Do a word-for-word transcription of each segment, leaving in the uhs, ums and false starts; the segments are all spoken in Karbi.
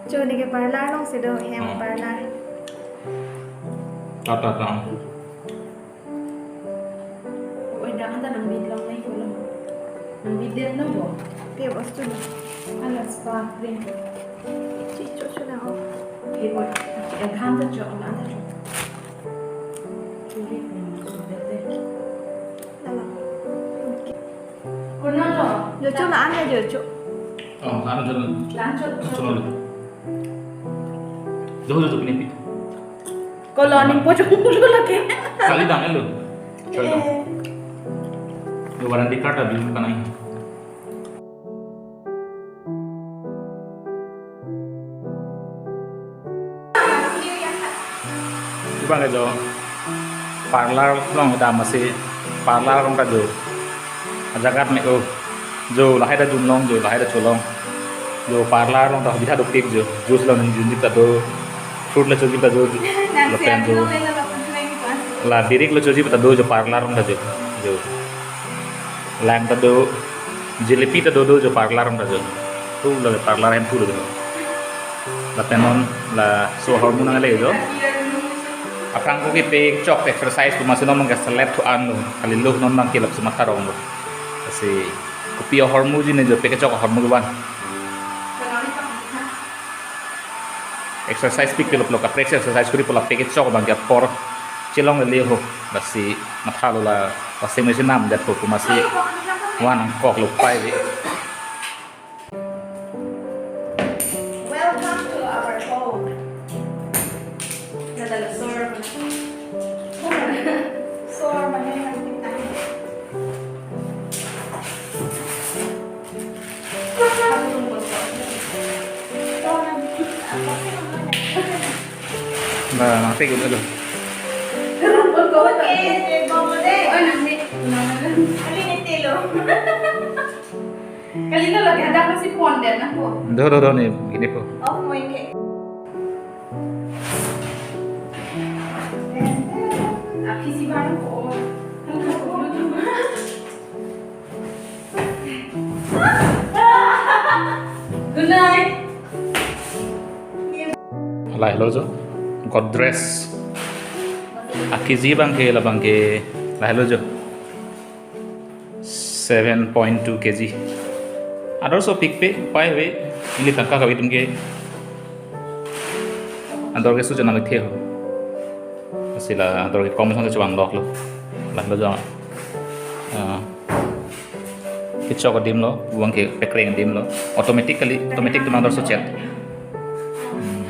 Cho, neke parlor alongsi do, hem. Hmm. Parlor. Ta, ta, ta. Oi, dak anta nang bit long nai kolom. Nang bit det no bo. Pe bostu lo. Ala spa cream. Chi cho cho na o. Pe bo. Anta cho, anta cho. Churi ko so det. Lalo. Kunalo. Jo cho la-an ya jo cho. Oh, la-an cho. La-an cho. Cho. Jo jo to pini pi. Koloning po cho lo ke. Kali dang elo. Cho dang. Eh. Jo warranty card abi kanai. Iba ke jo parlor along dam asi, parlor along ta jo. Ajagat me o. Jo lahai ta jun long, jo lahai ta cho long. Jo parlor along ta bihak duktik jo. Juice long jun jik ta do. Fruit lo cho jik ta do. Lapen jo. La birik lo cho jik ta do jo parlor along ta jo. Jo. Lang ta do, jelebi ta do do jo parlor along ta jo. Tu la parlor hem tu lo jo. Lapen non laso ahormu nangle jo. Aphrang ko kepekchok exercise ko masi non nangkeselet thu an lo. Kali lo non nangkelap sematha rong lo. Lasi kopi ahormu ji ne jo pekchok ahormu ke van. Exercise pik kelop lo kaprek exercise kuri pola pekchok abang ke apor chelong le ho. Lasi mathalo la washing machine nam det po masi van nangkok lo pai ve. Welcome to our home. Nada lo sor mana? Sor mana yang kita? Ba, mati ko lo. Kali lo lagi ada masih pon deh na po. Do do do ni, ini po. Oh, mau ini. Aku sih baru po. Good night. Lahelo jo. Godrej. Akiji abang ke labang ke lahelo jo. Seven point two K G. Ador so pikpe, pai ve, ili tangka kave atum ke. Ador ke sujan nang the ho. Lasi la ador ke kom song ke chobang lok lo. Lahelo jo. Ah. Kechok adim lo, uang ke pekreng adim lo. Automatically, automatic atum ador so chet. Hmm.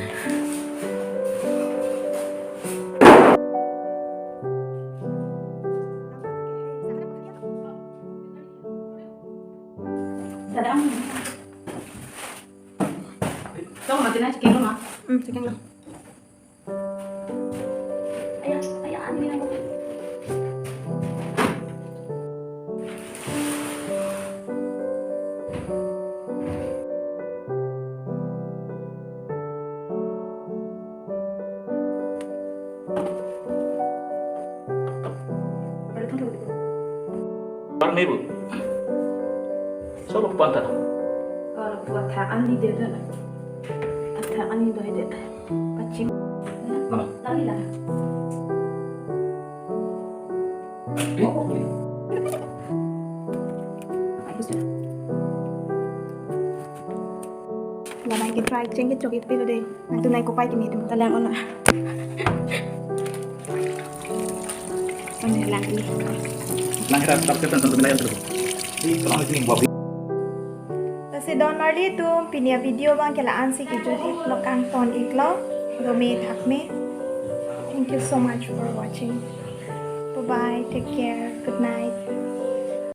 Tadang. Tong mati na chicken lo ma? Hmm, chicken lo. Aya, aya, ani na. Bar ni bu. Solo panta. Kalau buat thak ani dia tu na. Thak ani tu dia. Pachim. Mana? Lagi lah. Bagus dah. Labang ke try cheng kechok ipilo dei. Nangtum nai kopai kimi tum. Talang ona. Sambil lang ini. Lang kita tetap kita tetap nilai yang terus. Di kalau ini buat. Lasi don marli atum, pini avideo abang ke la-an si kejut ik lo, kangton ik lo. Rome thak me. Thank you so much for watching. Bye bye. Take care. Good night.